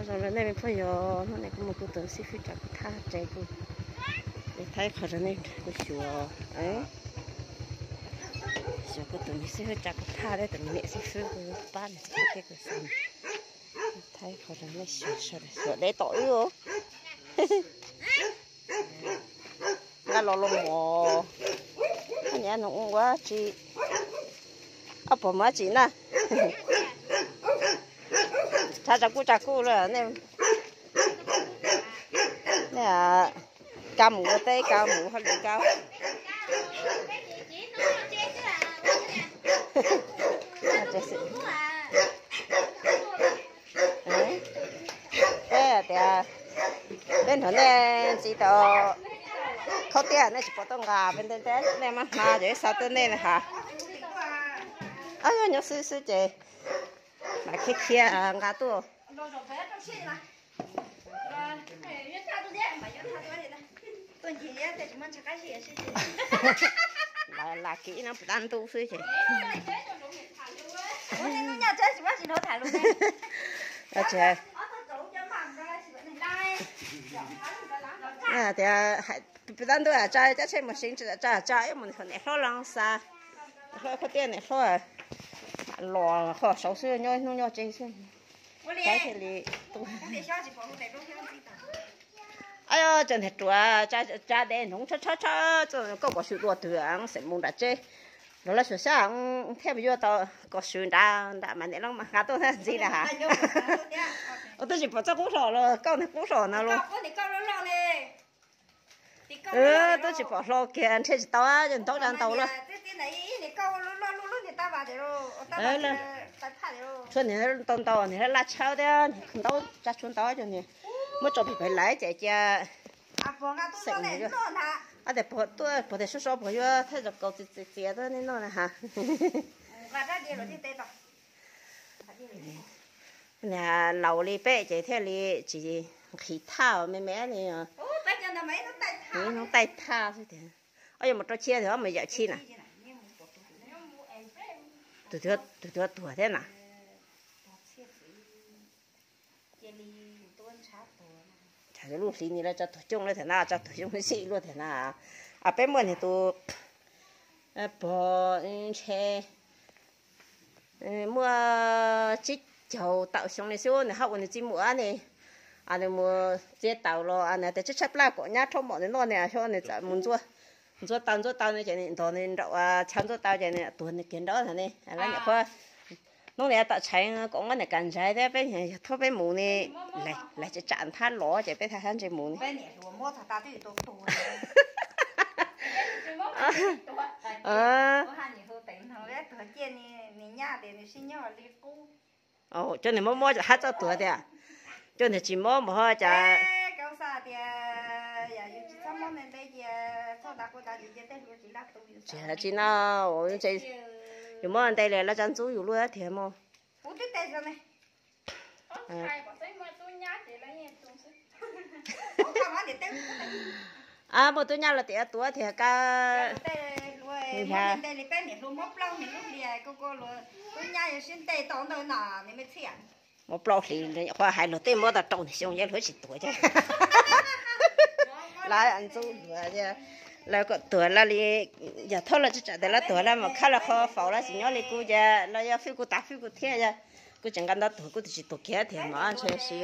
Zoo rau nej me phooj ywg, hnub no kuv mus kuv tus xib fwb tsa kuv thaj tsev kuv, kuv thaij qhov rau nej kuv xyuas, xyuas kuv tus me xib fwb tsa kuv thaj thiab tus me niam xib fwb kuv pab nws txiv thiab kuv xyuas, thaij qhov rau nej xyuas sawv daws xyuas deb tom wb os. Nqa los los mos, niam no ua tsi, ob pog mus dab tsi na. Tshav tsa kuj tsa kuj lawm nej, nej kav mus ua teb kav mus hauj lwm kav. Peb tias peb nrog nej ntxiv tau khaub tiaj nej tsis pom tuaj nqa peb ntev ntev nej mas hma ces ib xav tuaj nej na has. Nyob xwb xwb ces mam khiav khiav nqa tuaj. Lam kiv ib no pem tab ntub xwb ces. Tias pem tab ntub tsa cab tsheb mus seev tsa tsa ib mus niam hlob los xa, hlob khaub tiaj niam hlob los qhov saud xwb nyob hnub nyob tsev xwb. Thiaj li tu. Ab, tsa niag ruam, tsa dev nrov tshob tshob tshob, koj pom xyuas dua twg xeem mus nram tsev, nrog lawv xyuas xyab thiaj mus yuav tau kom swm nrad nram mas niam loj mas nqa tuaj ntxiv na has. Ua twb tsis pom txoj qub hlo los koj niag qub hlo no los. Twb tsis pom hlo kiag nrhiav tsis tau, ntaub tsa ntau lawm. Tshuav niag ntau ntau niag laj tshawb thiab niag ntaub tsa tshuav ntau cov niag muab tso pem lawv ces cia xeem nws yuav. Ab, tias pog tuaj pog tias sub so pog yuav thiaj zoo kaus txias txias tuaj nej noj na has. Niag laus li peb ces thiaj li tsis nqhis thaj me me li. Ib hnub taij thaj xwb tiag. Ob yuav mus rau chiab tiag, ob mus yawm chiab na. Tus twg tuag thiab na. Lub hli ni lawv tso tuag coob lawm thiab na, tso tuag coob xim luaj thiab na. Peb muaj niag tus pog ntshe muaj tsib caug tawm xyoo li xwb nws ho ua nws txiv muam ne. Nws mus txiav taws los nws tias tshaib tshaib plab kom nyab rhaub mom nws noj ne, xyov nws txawm mus ntxuav taws ntxuav taws ne ces nws ntog nws nraum chaw ntxuav taws ces nws tuag nws kiag nraud ntag ne. Lawv nyuam qhuav hnub no tom tshais kom muab nws kam ntsais thiab peb yog thauj peb mus ne, lawv tseem tsam nthab los ces peb thiaj hab ntse mus ne. Cov niag mob mob hab txoj tuag tiag, cov niag tsis mob mas ho cas. Tsis hab tsis no, yus mob nte li lawv tsa ntxub yus luaj thiab mog. Ab, muaj tub nyab los tias tuav thiab kab. Muaj plaub hlis nyuam qhuav hais luag tej muab tau rau niag xyoo yeej luag tsis tuav thiab. Lawv ntxub luag thiab, lawv kom tuag lawv li, yog thauj lawv tsis tsam tias lawv tuag lawv mam khab lawv qhov faus lawv tsis nyob li kuv ces lawv yuav fwj kuv tas fwj kuv thiab. Kuv tseem nqa ntau tuag kuv twb tsis tuag kiag thiab mas ntshe si.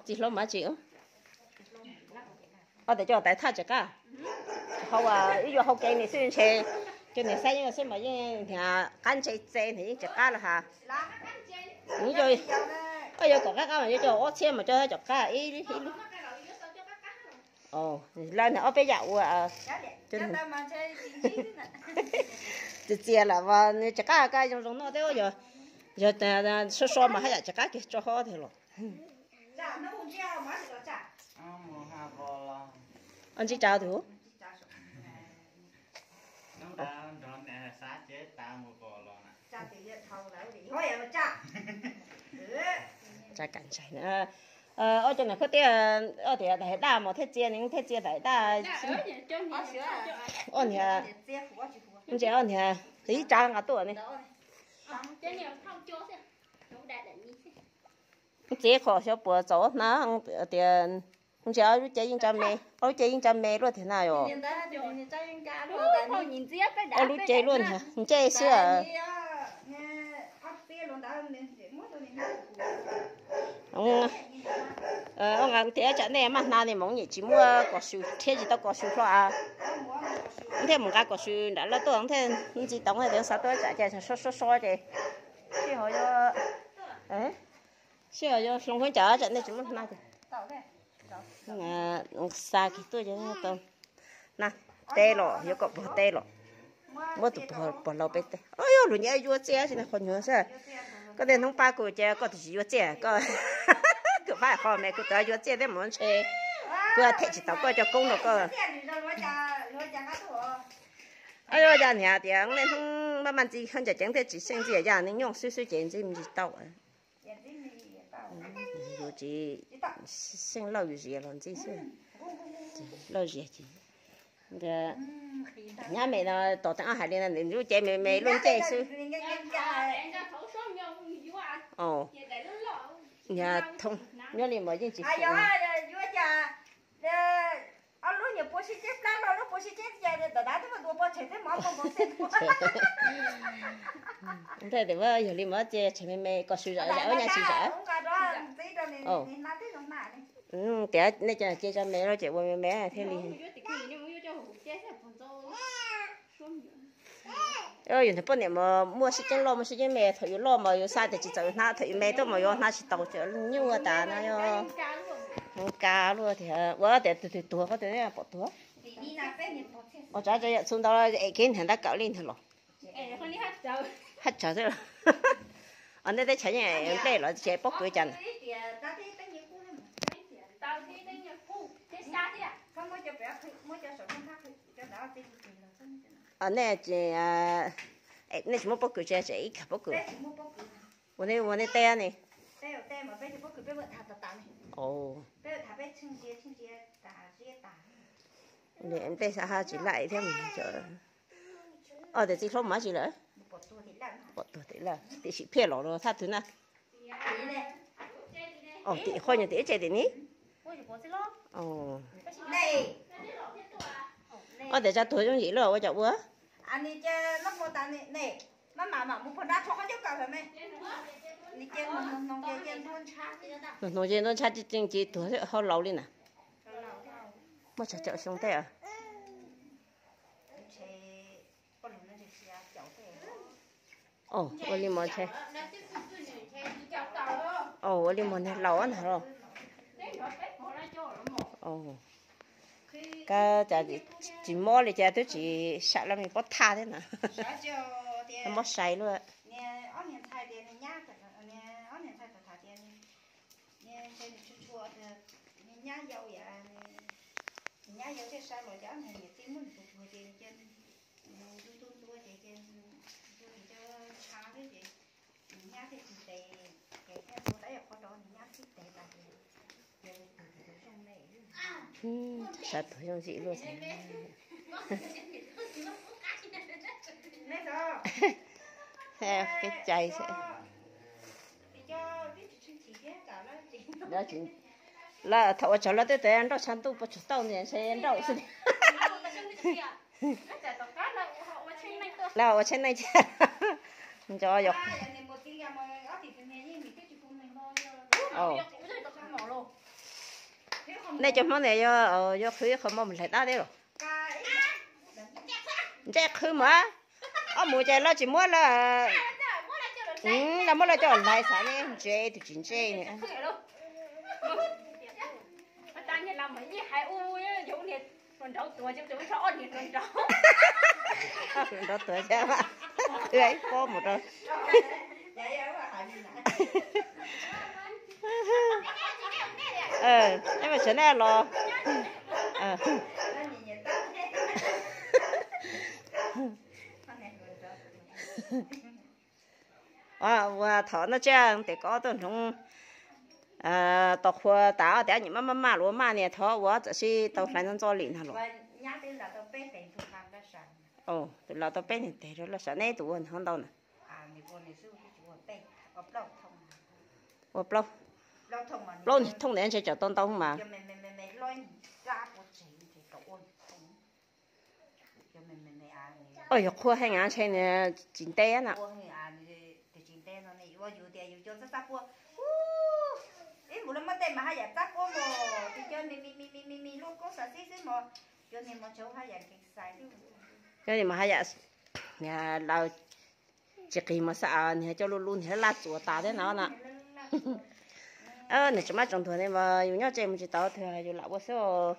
Txiv hlob mas tsis, ob tias coj tais thaj tsis qab, hau ib yuav hau kev nis xwb ntshe, coj niag xab yeej xwb mas yeej niag qab ntse txe niag yeej tsis qab los has. Koj yuav kom qab qab mas yuav coj ob txhiab mas coj cov qab ib lub. Lawv niag ob peb yam ua txias txias lawm mas nws tsis qab koj zoo zoo noj thiab, yog so so mas haj yam tsis qab kiag tso hov tiag los. Ntsib tsa tus tsa kam ntsais na. Ob cov niam khuab tiab, ob tias daim daj mas thiaj txia, nws thiaj txia daim daj. Ob niag, ntsia ob niag, ib tsav nqa tuaj ne. Txiv qhov xyov puas txaus na, tias ntsia ob lub cev yeej tsa me, ob lub cev yeej tsa me luaj tiag na yom. Ob lub cev luaj ntsej xwb. Tias tsam nej maj hnav ne mas nyem tsis muaj kom su, rhiab tsis tau kom su hlo a. Thiaj mus nqa kom su nram lawv tuaj thiaj ntxiv tau, tias xav tuaj tsam ces so so so ces sij hawm yuav, sij hawm yuav hloov khaub ncaws tsam nej tsis muaj hnav ces xa kiag tuaj ces tau na. Teb los yuav kom puag teb los, muab tus puag laus peb teb. Yog luag nyiam yuav txiaj tsis ne, qhov nyuag xwb. Koj tej hnub pab kuv ces koj tus tsis yuav txiaj, koj kuv pab qhov me kuv tus yuav txiaj thiab mus ntshe kuv them tsis tau koj cov koob rau koj. Yog cas niam tias nej hnub maj maj ntxiv khaub ncaws ceev thiaj tsis xyeej ntxiv, yog nej nyooj xwb xwb ces ntxiv tsis tau. Yuav tsis xyeej lauj zias los ntxiv xwb. Lauj zias ces nyab me no tos teev ob hais li no nws lub cev me me luaj ntsej xwb. Yog thoob nyob li mas yeej tsis, ntawd yog li mas ces tshem me me kom su zam zam ua nyab tsis zam. Tias nej cov cia tso me lawm ces ua me me thiaj li. Yus ntawd poj niam mas muaj sib ceeb loj muaj sib ceeb me, thaum yus loj mas yus xav tias tsis txaus yus hnav, thaum yus me tuaj mas yus hnav tsis tau ces nyuaj tas no yog. Mus kav luaj tias ua tias tus twg tuag koj tus pom tuag. Ua tsav tsav yam txhuv ntau es kev nrhiav ntab kawm li ntag los. Haj tsawg xwb. Os nej teb chaws yeej nplej los tsis pob kws cas na. Nej, nej tsis muaj pob kws tsis, tseem ib kag pob kws. Ua nej, ua nej teb ne. Nplej xav haj tsis laim thiab. Os tias txiv hlob mus dab tsi lawm? Pom tuag tim lawm, tiam sis phiaj los thaj twg na? Tim qhov nyuag tim ib tse tim ni. Os tias tsa tuag yooj yim luaj ua cas ua? Hnoos hnoos ces ntuag ntsia ntuag ntsia tuag hauj laus li na. Muaj tsawg caum xyoo tej? Ua li mos ntshe, ua li mos niag laus ntag los. Kab cas tsis mob li cas twb tsis sam los me pob thaj thiab na. Mob sai luaj. Sab tuag yooj yim luaj. Kev cai. Lawv thaum ua tsaug lawv twb tias nrauj tshav ntuj puas tsuag tauj ntawd ntshe nrauj xwb. Lawv ua tsheb neej thiab. Nco yog nej cov Hmoob ntawd yog yuav qhwv qhov muag mus hlais dab thiab los? Ntsej qhwv mas, ob mus ces lawv tsis muab lawm, lawv muab lawv coj hlais xav ne, ntse tus tsis ntse ne. Nrov tuag thiab, ib pob mus rau. Neb mas tsev nej los. Ua thaum no tsiaj tes ko tuaj hloov, Tau qhua tas tias nyiam maj maj maj los ua maj niag thov ua txawm sib tau hlais ntxov ntxo li ntag los. Tus laus tau peb niag tes rau laj sam, neb tus ua nws ho ntau na. Ua plaub, plaub niag thooj ntawd ntshe tsam tau ntau mas. Yog qhua heev ntshe nws tsis ntev na. Cov niag mas haj yam tsis qis mas xav niag coj lub lub niag laj txuas tas thiab no na. Nws tseem maj tseem ntuag ne mas yus nyob tsev mus tsis tau twg yus lam ua xwb.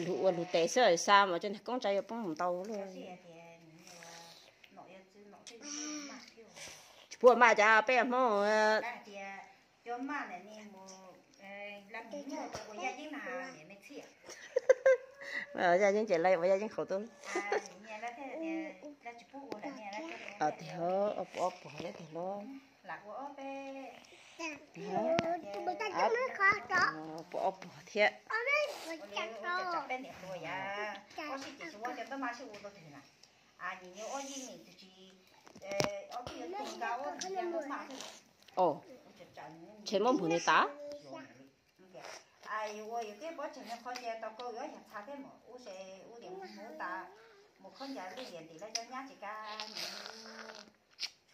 Lug ua lug tes xwb xa mas cov niag koob tsa yuav poob mus ntau luaj. Tsis puas maj cas peb Hmoob. Yaj yeeb ces lawv ua yaj yeeb qhauv tuaj. Tiag, ob puas thiab tiag los. Ob puas thiab. Ntshe muab npug nws tas. Ua yus tib pob tseeg qhov cia tau kau yuav yog txha thiab mus ub se ub diam mus tas mus khaub ncaws lwj liam ntim lawv cov nyab tsis kav nws.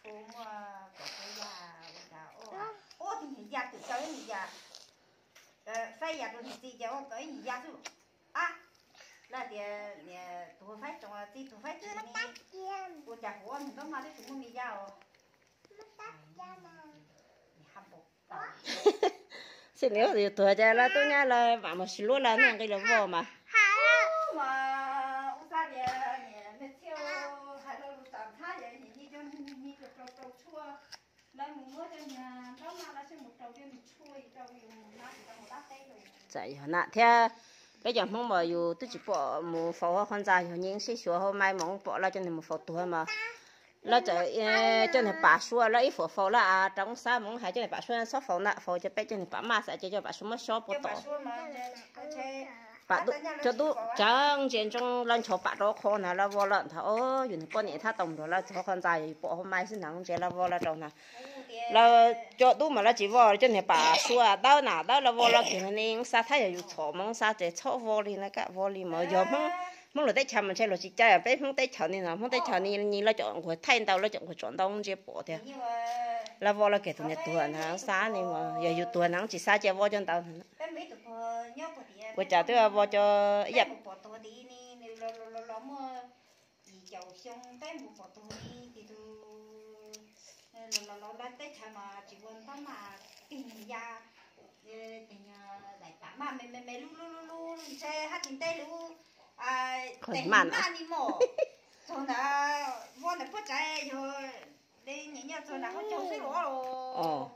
Tshuav muaj kaum tawv yas ua cas ua ib niag yas twm tau ib niag yas, faib yas rau niag txiv ces ua tau ib niag yas xwb. Ab, lawv tias niam tuag faib tsoom txiv tuag faib tsoom ne, ua cas kuv ob niag ntaub maj twb tsis muaj me yas os. Xij li yus tuag ces lawv tub nyab lawv mam mus sis luab lawv nuj nqi lawv voj mas. Txawm yog na thiab, peb cov Hmoob mas yus twb tsis pom mus faus hauv qhov ntxa, yog nyeem sib xyuas hauv mai mus pom lawv cov niag mus faus tuag mas lawv txawm cov niag pam suav lawv ib fuam faus lawv rau xab mus hais cov niag pam suav txhob faus ntawm faus ces peb cov niag pam maj xav ces cov pam suav muab xob puas tom. Pam cov tub tsev ntsia ntsoov lawv nchos pam rau qhov ntawd lawv vau lawm ntag. Yus niag poj niam thab tau nrog lawv txog qhov ntxa yog yus pom hauv mai xwb ntag ntsia lawv vau lawv rau ntag. Lawv cov tub mas lawv tsis vau, cov niag pam suav dawb na dawb lawv vau lawv kiag ne. Xav thab yog yus txhom mus xav ces txhob vau li na, kam vau li mas yog Hmoob, Hmoob lub teb chaws mas ntshe luag tsis cai, peb Hmoob teb chaws ni no, Hmoob teb chaws ni lawv cov nquag thaij ntau lawv cov nquag tsom ntau ntsia pom tiag. Lawv vau lawv kiag tus niag tuag ntag xab ne mas yog yus tuag na tsis xav cia vau cov ntawd. Ua cas twb vau cov ib yam Qhov maj ni mos, txog ntawd vau ntawm puab tsav yog nyiam nyiam txog ntawd ho caug xwb los.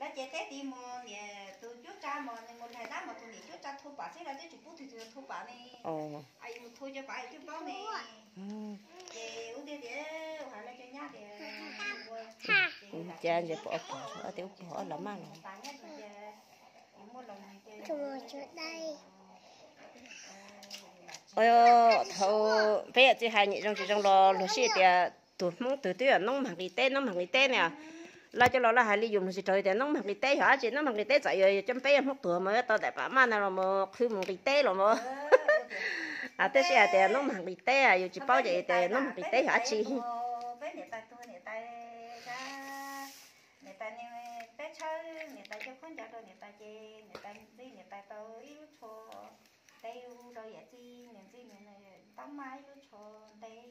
Lawv ces teb tid mus niam tus cuab tsa mos nws mus hlais dab mos tus niam cuab tsa thua pam xwb lawv twb tsis pub twg twg thua pam ne. Mus thua cov pam twb paub ne. Ces ub tiag tias hais lawv cov nyab tias ua cas ntses pom ob pog, ob tug pog ob los maj los. Thaum peb yawm txiv hais nyiam zoo tsis zoo los luag sij tias tus Hmoob twg twb yog noob mag nqis teb, noob mag nqis teb ne. Lawv cov laus lawv hais li yus mloog tsis raug tias noob mag nqis teb yog dab tsi, noob mag nqis teb txawm yog coj peb yog Hmoob tuag mas yuav tau daim pam maj no los mus qhwv mus nqis teb los mas. Tab sis hais tias noob mag nqis teb yus tsis paub ces tias noob mag nqis teb yog dab tsi. Niam tais tuag niam tais, niam tais peb tshawb niam tais coj khaub ncaws rau niam tais ces niam tais ntxig niam tais tau ib lub tsho ntev hu rau yawm txiv, nws ntxig nws ntaub maj ib lub tsho ntev,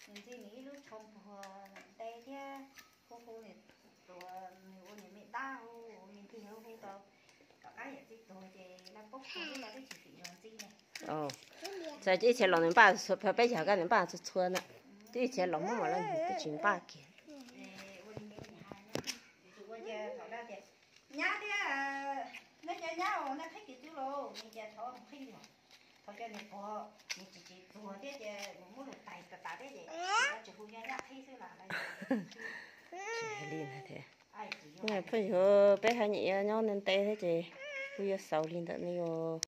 nws ntxig nws ib lub tsho npuag ntev thiab hu hu nws tuas nws ua nws me dab hu ua me ntwg hu hu tau tom qab yawm txiv tuag ces lawv paub kho lawv twb tsis tim zog ntxig ne. Txawm ib txhia los nws npaj txhua, peb yog koj nws npaj txhua txhua na. Twb ib txhia los Hmoob mas lawv twb tsis npaj kiag. Nyab thiab, nej cov nyab nej qhib kiag twb los, nws cas thov qhib los, thov cov niag pog, nws tsis tsis tuag thiab ces mus muab luag tais tas tas thiab ces lawv tsis hu nyab qhib xwb las. Li thiab. Phooj ywg, peb haj nyam nyob ntev ntev thiab ces kuv yuav xaus li ntawm no os.